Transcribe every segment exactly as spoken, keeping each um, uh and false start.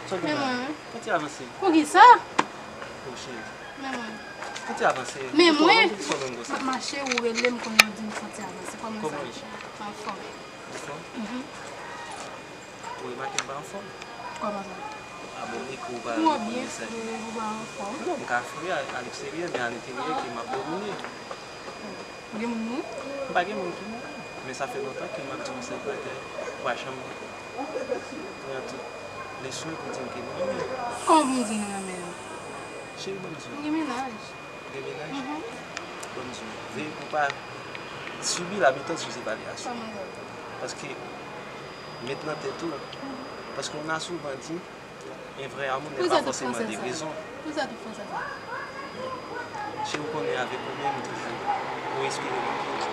Sa w gen la? Fè ti avanse. Poukisa? O cheri. Men mwen. Fè ti avanse. Men mwen. M ap mache, ou rele m kounye a, ou di m fè ti avanse. Kòman sa? Kòman ye? Anfòm. Anfòm? Mhm. Ou remake m pa anfòm? Kòman sa? A bon, e ke ou pa reponn mesaj mwen? Ou pa anfòm? Non, m ka fre a, a leksteryè, men a lenteryè ke m ap domine. Ou gen moun mouri? M pa gen moun ki mouri. Men sa fè lontan ke m ap di yon sèlibate, ou pa janm pran tout leson pou di m ke nou renmen. Kòman pou m di nou renmen? Cheri, ban m di w. M gen mennaj. Ou gen mennaj? Mhm. Ban m di w. Veye pou w pa sibi la méthode José Valéa. Kòman sa? Paske, met nan tèt ou, paske on a souvent dit, un vrai amour n'est pas forcément de raison. Poukisa tout fransè sa? Poukisa tout fransè sa? Si ou konnen avèk ou menm toujou, ou espere manke.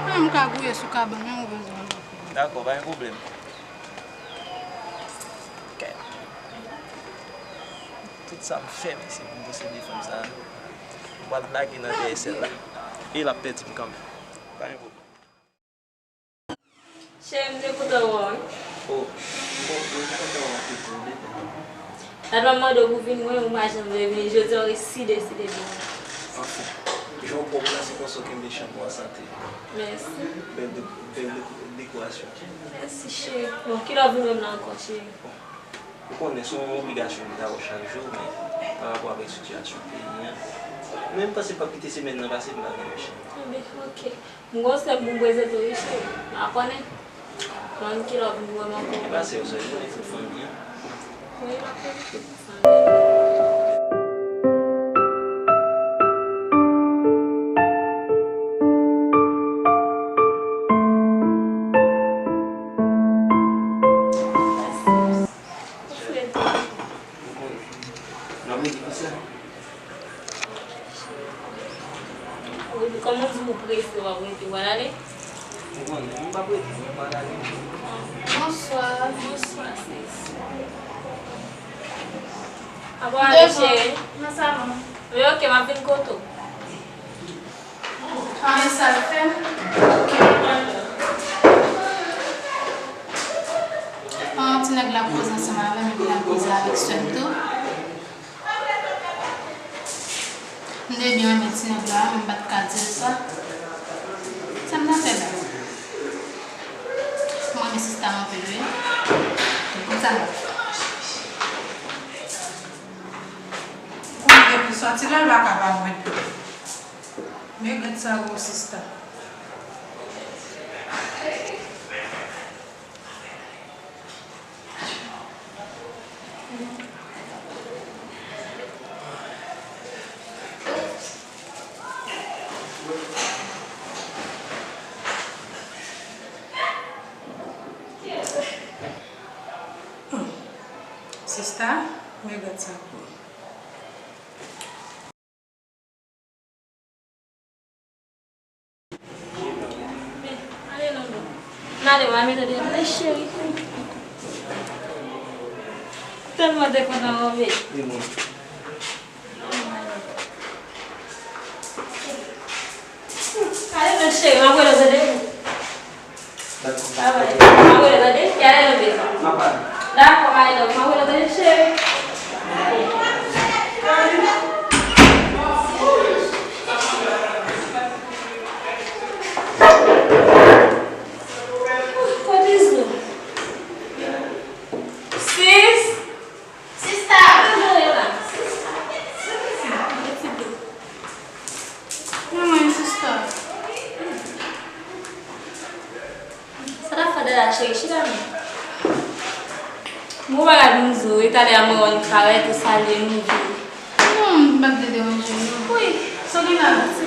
Mwen, m ka gouye sou kabann, men ou bezwen. Dakò, pa gen pwoblèm. Kè. Tout sa m fè, men se pou m posede fanm sa a. M pral lage nan dèyè sèl la. E l ap pèdi m kanmenm. Pa gen pwoblèm. Cheri, m te kontan wè w, wi. Oh, m kontan wè w tou, wi. Gad, m ap mande w pou vin wè m, ou pa janm vle vini. Jodi a, w resi deside vini. Anfen, jan w pwòp la, se konsa w kenbe chanpou an sante. Mèsi. Bèl de-, bèl de-, dekorasyon. Mèsi, cheri. Bon, kilè w vin wè m la ankò, cheri? Bon, ou konnen se yon obligasyon m ta wè w chak jou, men pa rapò avèk sitiyasyon peyi a. Men m panse m p ap kite semèn nan pase m pa vin wè w, cheri. Enben, oke. M gon sè m pou m prezante w, wi, cheri. M pa konnen. Mwen ki lè w vin wè m ankò. Pase yo sè, konnen tout fanmi an. Wi, m ap prezante tout fanmi an. Ou konnen. N ap rete konsa. Wi, kòm ou di ou prese, w ap rete, w al ale? Ou konnen, m p ap rete, non, m al ale. Bonswa. Bonswa, sis. Apa w ale, cheri? Nan salon. Wi, oke, m ap vin kote w. An, e sa l fè? An, ti nèg la koze ansanm avè m, epi l al koze avèk sè m tou. M te byen renmen ti nèg la, men m pa t ka di l sa. Sa m t ap fè la? M renmen sista m anpil, wi. Tout sa m ap fè. Kounye a pou sòti la, l pa ka pa mwen. Men gad sa gwo sista. Sista, men gad sa gwo. Men, ale non, boo. N ale, w a mete de, de cheri. Tèlman te kontan wè w, baby. Ale non, cheri, m ap rele w tande. Dakò. Bye bye. M ap rele w tande. Gade nou bezwen. M ap ale. Dakò, my love. M ap rele w tande, cheri. Kote Zo? Sis? Sista! Mwen, sista. Sa t ap fè dada cheri, chita non. Bon bagay pou m di w, wi, talè a mwen wè w parèt, ou salye m, ou vini. Non, m pa t vle deranje w, non. Wi. Sa w gen la?